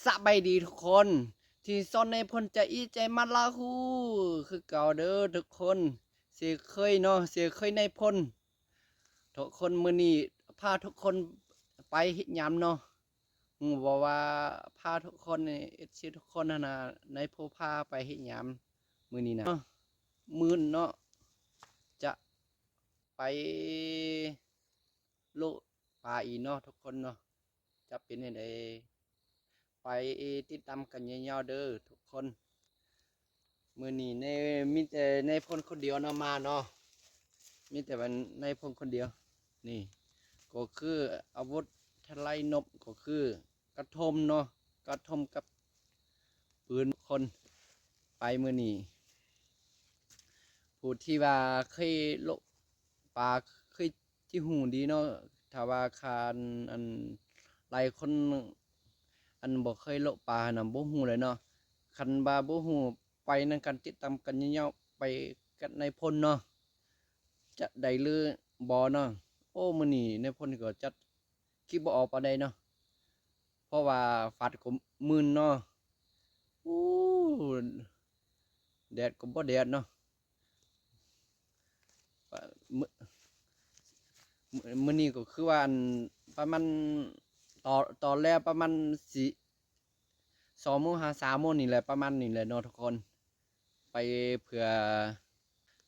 ສະບາຍດີທຸກຄົນ ທີ່ຊ່ອງນາຍພົນໃຈອີໃຈມາລາຮູ້ຄືເກົ່າເດີທຸກຄົນ ເຊັ່ນເຄີຍເນາະ ເຊັ່ນເຄີຍນາຍພົນ ທຸກຄົນ ມື້ນີ້ພາທຸກຄົນໄປເຮັດຫຍັງເນາະ ຮູ້ບໍ່ວ່າພາທຸກຄົນ ເອັຟຊີ ທຸກຄົນຫັ້ນນະ ນາຍພົນພາໄປເຮັດຫຍັງມື້ນີ້ນະ ມື້ອື່ນເນາະ ຈະ ໄປໂລະປາອີກເນາະທຸກຄົນເນາະ ຈະເປັນແນວໃດ ໄປຕິດຕາມກັນຍາວໆເດີທຸກຄົນ. ມື້ນີ້ໃນ ມີແຕ່ນາຍພົນຄົນດຽວເນາະມາເນາະ ມີແຕ່ວ່ານາຍພົນຄົນດຽວ. ນີ້ກໍຄືອາວຸດທະລາຍນົບ ກໍຄືກະທົມເນາະ ກະທົມກັບ ປືນຄົນໄປມື້ນີ້ ຜູ້ທີ່ວ່າເຄີຍໂລະປາ ເຄີຍຊິຮູ້ດີເນາະ ຖ້າວ່າຄັນ ອັນ ຫຼາຍຄົນ ອັນ ບໍ່ເຄີຍໂລະປາຫັ້ນນະ ບໍ່ຮູ້ເລີຍເນາະ. ຄັນວ່າບໍ່ຮູ້ ໄປນຳກັນ ຕິດຕາມກັນຍາວໆ ໄປກັບນາຍພົນເນາະ ຈະໄດ້ຫຼືບໍ່ເນາະ. ໂອ້ ມື້ນີ້ນາຍພົນກໍຈັດ ຄິດບໍ່ອອກປານໃດເນາະ ເພາະວ່າຟ້າກໍມືດເນາະ. ໂອ້ ແດດກໍບໍ່ແດດເນາະ. ມື້ ມື້ ມື້ນີ້ກໍຄືວ່າ ອັນ ປະມານ ຕອນ ຕອນແລງປະມານ ສີ່ ສອງໂມງຫາສາມໂມງນີ້ແຫຼະ ປະມານນີ້ແຫຼະເນາະທຸກຄົນ. ໄປເພື່ອ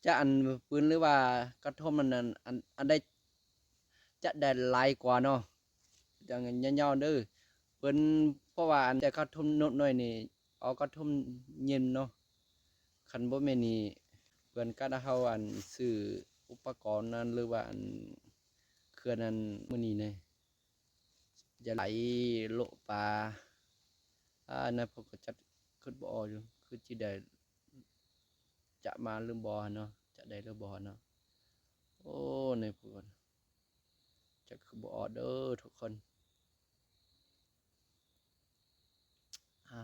ຈະ ອັນ ປືນ ຫຼືວ່າກະທົມ ອັນນັ້ນ ອັນ ອັນໃດຈະໄດ້ຫຼາຍກວ່າເນາະ ຈັ່ງຍາວໆເດີເພິ່ນ. ເພາະວ່າ ອັນ ແຕ່ກະທົມນົບນ້ອຍນີ້ ເອົາກະທົມເຢັນເນາະ. ຄັນບໍ່ແມ່ນນີ້ ເພິ່ນກະເຮົາ ອັນ ຊື້ອຸປະກອນນັ້ນ ຫຼືວ່າ ອັນ ເຄື່ອງນັ້ນ ມື້ນີ້ນະ ຈະໄຫຼໂລະປາ. ອາ ນາຍພົນກໍຈັກຄິດບໍ່ອອກຢູ່ ຄືຊິໄດ້ ຈະມາຫຼືບໍ່ເນາະ ຈະໄດ້ຫຼືບໍ່ເນາະ. ໂອ້ ນາຍພົນຈັກຄິດບໍ່ອອກເດີທຸກຄົນ. ອາ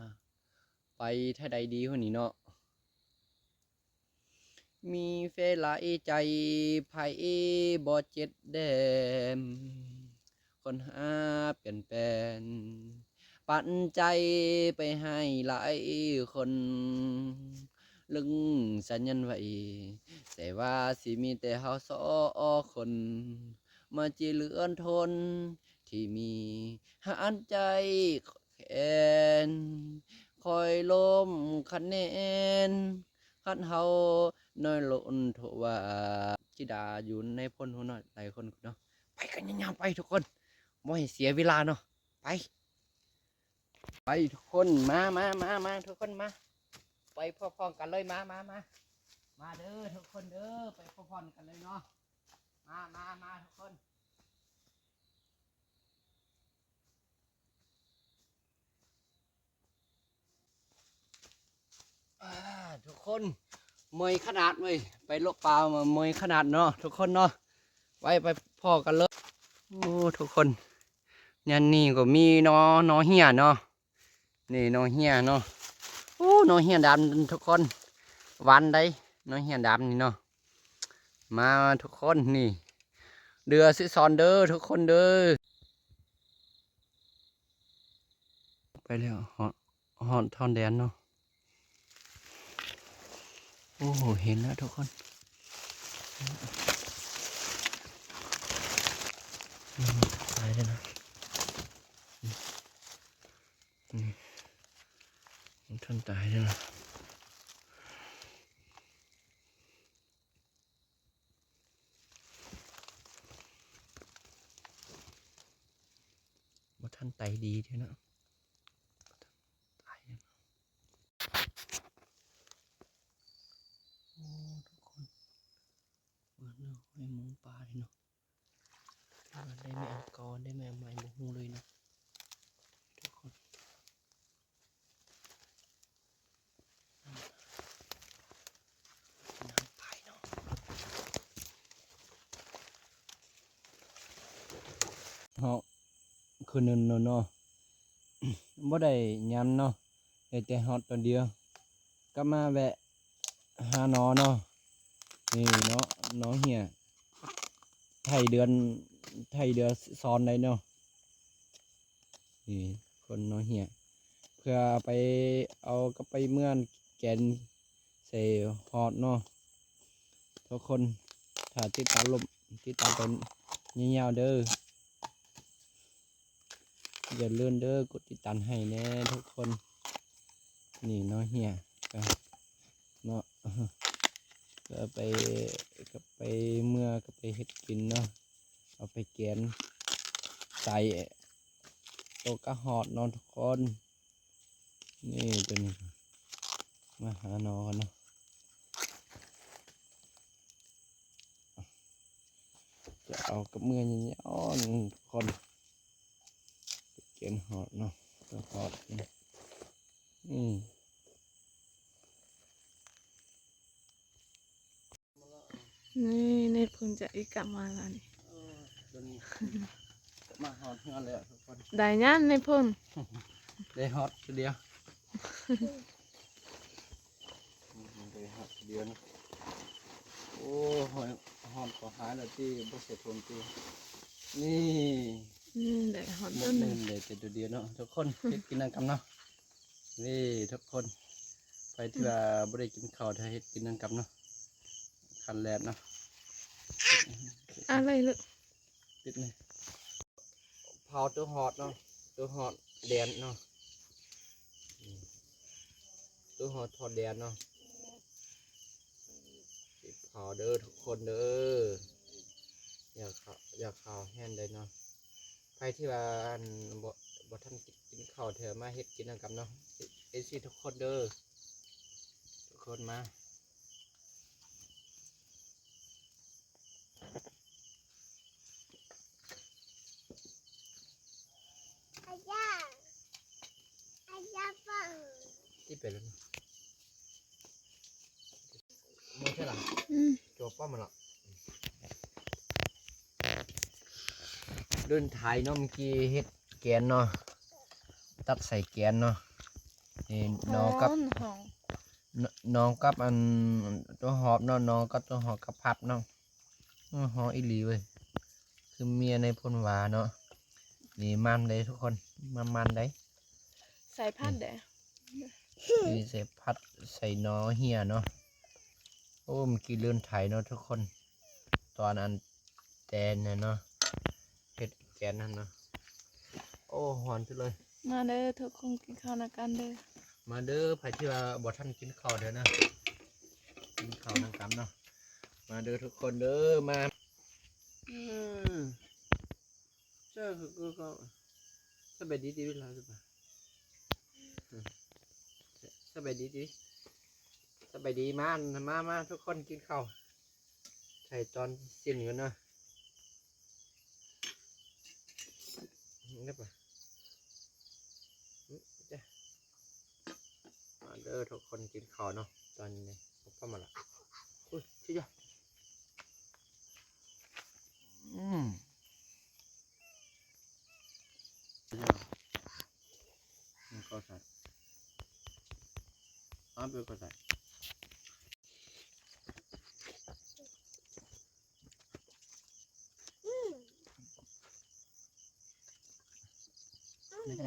ໄປທາງໃດດີຫັ້ນນີ້ເນາະ. ມີແຟນຫຼາຍໃຈ ໃຜບໍ່ເຈັດແດມ ຄົນຫາປ່ຽນແປນ ປັນໃຈໄປໃຫ້ຫຼາຍຄົນ ລຶ້ງສັນຍັນໄວ້ ແຕ່ວ່າຊິມີແຕ່ເຮົາສອງຄົນ ມາຈີເຫຼືອນທົນ ທີ່ມີຫັນໃຈແຂນ ຄອຍລົມຄະແນນ ຄັນເຮົານ້ອຍລົ້ນໂທວ່າ ທິດາຢູ່ໃນພົນຫົວນ້ອຍຫຼາຍຄົນເນາະ. ໄປກັນຍາວໆໄປທຸກຄົນ ບໍ່ໃຫ້ເສຍເວລາເນາະ. ໄປ ໄປທຸກຄົນ ມາ ມາ ມາ ມາ ທຸກຄົນມາ ໄປພ້ອມໆກັນເລີຍ ມາ ມາ ມາ ມາເດີທຸກຄົນເດີ ໄປພ້ອມໆກັນເລີຍເນາະ. ມາ ມາ ມາ ທຸກຄົນ. ອາ ທຸກຄົນ ເມື່ອຍຂະໜາດເວີຍ ໄປໂລະປາມາເມື່ອຍຂະໜາດເນາະທຸກຄົນເນາະ. ໄປ ໄປພໍ້ກັນເລີຍ. ໂອ້ ທຸກຄົນ ແນວນີ້ກໍມີເນາະ ໜໍ່ເຮ້ຍເນາະ. ນີ້ໜໍ່ເຮ້ຍເນາະ. ໂອ້ ໜໍ່ເຮ້ຍດຳທຸກຄົນ ຫວານໃດ ໜໍ່ເຮ້ຍດຳນີ້ເນາະ. ມາທຸກຄົນ ນີ້ເດືອຊິສອນເດີທຸກຄົນເດີ. ໄປແລ້ວ ຮອດ ຮອດທ່ອນແດນເນາະ. ໂອ້ ເຫັນແລ້ວທຸກຄົນ ອືມ ຕາຍແລ້ວນະ. ນີ້ ມັນທັນຕາຍແລ້ວນະ ບໍ່ທັນໄຕດີເທື່ອເນາະ ຕາຍແລ້ວເນາະ. ໂອ້ ທຸກຄົນ ເບິ່ງເດີ ໄອ້ໝູປ່ານີ້ເນາະ. ໄດ້ແມ່ອັນເກົ່າ ໄດ້ແມ່ໃໝ່ ບໍ່ຮູ້ເລີຍເນາະທຸກຄົນ. ນ້ຳປາຍເນາະ ເຮົາຄືນນັ້ນເນາະ ບໍ່ໄດ້ຫຍັງເນາະ ໄດ້ແຕ່ຮອດຕອນດຽວ ກັບມາແວະ ຫາໜໍ່ເນາະ. ນີ້ເນາະ ໜໍ່ເຮ້ຍ ໄຖເດືອນ ໄຖເດືອນສອນໄດ້ເນາະ. ນີ້ຄົນໜໍ່ເຮ້ຍ ເພື່ອໄປເອົາກັບໄປເມືອງແກນໃສ່ຮອດເນາະທຸກຄົນ. ຖ້າຕິດຕາມລົມ ຕິດຕາມໄປຍາວໆເດີ້. ຢ່າລືມເດີ້ ກົດຕິດຕາມໃຫ້ແດ່ທຸກຄົນ. ນີ້ເນາະ ເຮຍເນາະ ກໍໄປ ກໍໄປເມືອ ກໍໄປເຮັດກິນເນາະ. ເອົາໄປແກນໃສ່ໂຕກະຮອດເນາະທຸກຄົນ. ນີ້ ໂຕນີ້ ມາຫາໜໍ່ກ່ອນເນາະ. ຈະເອົາກັບເມືອຍາວໆ ທຸກຄົນ. ແກນຮອດເນາະ ຮອດ. ອືມ ນີ້ ໃນເພິ່ນຈະອີກກັບມາແລ້ວນີ້. ເອີ ຕົວນີ້ມາຮອດເຮືອນແລ້ວທຸກຄົນ. ໄດ້ຍັງໃນເພິ່ນ? ໄດ້ຮອດຄືດຽວ. ໄດ້ຮອດຄືດຽວນະ. ໂອ້ຍ ຮອດກໍຫາຍແລ້ວຕິ ບໍ່ໃສ່ຖົງຕິ. ນີ້ ນີ້ໄດ້ຮອດ ໝົດໜຶ່ງ ໄດ້ແຕ່ຕົວດຽວເນາະທຸກຄົນ. ເຮັດກິນນຳກັນເນາະ. ນີ້ທຸກຄົນ ໃຜທີ່ວ່າບໍ່ໄດ້ກິນເຂົ້າ ຖ້າເຮັດກິນນຳກັນເນາະ ຂັ້ນແລກເນາະ. ອາ ໄລ່ເລີຍ ຕິດນີ້ ເຜົາໂຕຮອດເນາະ ໂຕຮອດແດນເນາະ ໂຕຮອດທອດແດນເນາະ. ເຜົາເດີ້ທຸກຄົນເດີ້ ຢ່າ ຢ່າຄາວແຮງໃດເນາະ. ໃຜທີ່ວ່າ ອັນ ບໍ່ ບໍ່ທັນກິນ ກິນເຂົ້າເທື່ອ ມາເຮັດກິນນຳກັນເນາະ ເອັຟຊີ ທຸກຄົນເດີ້ ທຸກຄົນມາ. ທີ່ເປັນແລ້ວນະ ໝົດແລ້ວລະ. ອືມ ຈົບປະມັນລະ. ເດີນໄຖເນາະ ເມື່ອກີ້ເຮັດແກນເນາະ ຕັດໃສ່ແກນເນາະ. ນີ້ໜໍ່ກັບ ຫອມ ໜໍ່ກັບອັນຕົວຫອມເນາະ ໜໍ່ກັບຕົວຫອມກັບຜັດເນາະ. ອື ຫອມອີ່ຫຼີເວີຍ ຄືເມຍໃນພົນວ່າເນາະ. ນີ້ມັນເດ້ທຸກຄົນ ມັນໆເດ້. ໃສ່ຜັດເດ້ ນີ້ໃສ່ຜັດ ໃສ່ໜໍ່ເຮຍເນາະ. ໂອ້ ເມື່ອກີ້ເດີນໄຖເນາະທຸກຄົນ ຕອນອັນ ແຕນນະເນາະ ເຮັດແກນຫັ້ນເນາະ. ໂອ້ ຮ້ອນສຸດເລີຍ. ມາເດີ້ທຸກຄົນ ກິນເຂົ້ານຳກັນເດີ້. ມາເດີ້ ໃຜທີ່ວ່າບໍ່ທັນກິນເຂົ້າເດີ້ນະ ກິນເຂົ້ານຳກັນເນາະ. ມາເດີ້ທຸກຄົນເດີ້ ມາ. ອືມ ເຈົ້າຄືເກົ່າ. ສະບາຍດີຕິ ເວລາ ສະບາຍດີຕິ ສະບາຍດີ. ມາ ມາ ມາ ທຸກຄົນກິນເຂົ້າ. ໃສ່ຕອນສິ້ນກ່ອນເນາະ. ນີ້ປະ ມາເດີ້ທຸກຄົນກິນເຂົ້າເນາະ ຕອນນີ້ ພໍປະມານລະ. ອຸ້ຍ ຊິຢາ ອືມ. ມັນເຂົ້າໃສ່ ເອົາໄປເຂົ້າໃສ່. ອືມ ອືມ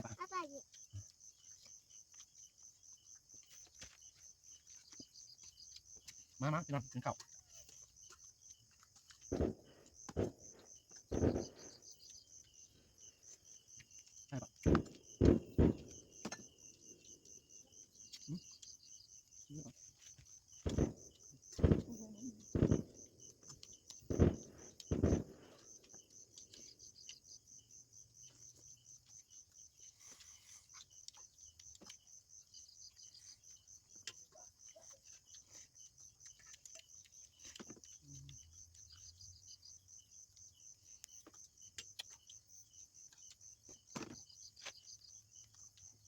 ມາ ມາ ພີ່ນ້ອງ ກິນເຂົ້າ.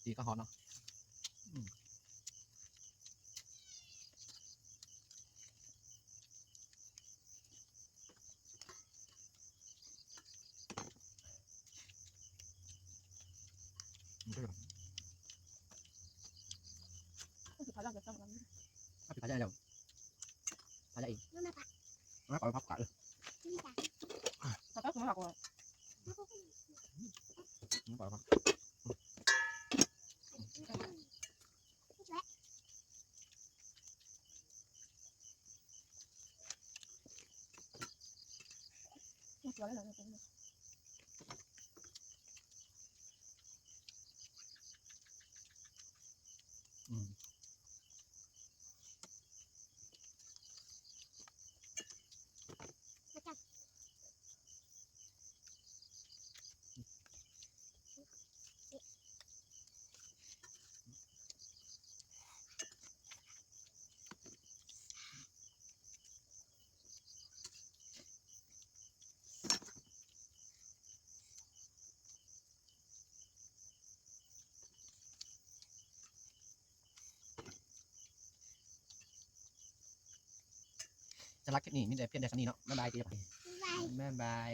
ດີ ກະຮອດເນາະ. ອືມ ມັນຄື ເອົາໄປຂາຍໄດ້ແລ້ວ ຂາຍໄດ້ອີກ ມາ ເອົາໄປພັກຂາຍເລີຍ ເອົາໄປ ມາ ເອົາໄປ ອືມ ເອົາໄປພັກ. ອືມ ສຳລັບຄລິບນີ້ມີແຕ່ພຽງແຕ່ສ່ຳນີ້ເນາະ. ບາຍບາຍ ບາຍບາຍ.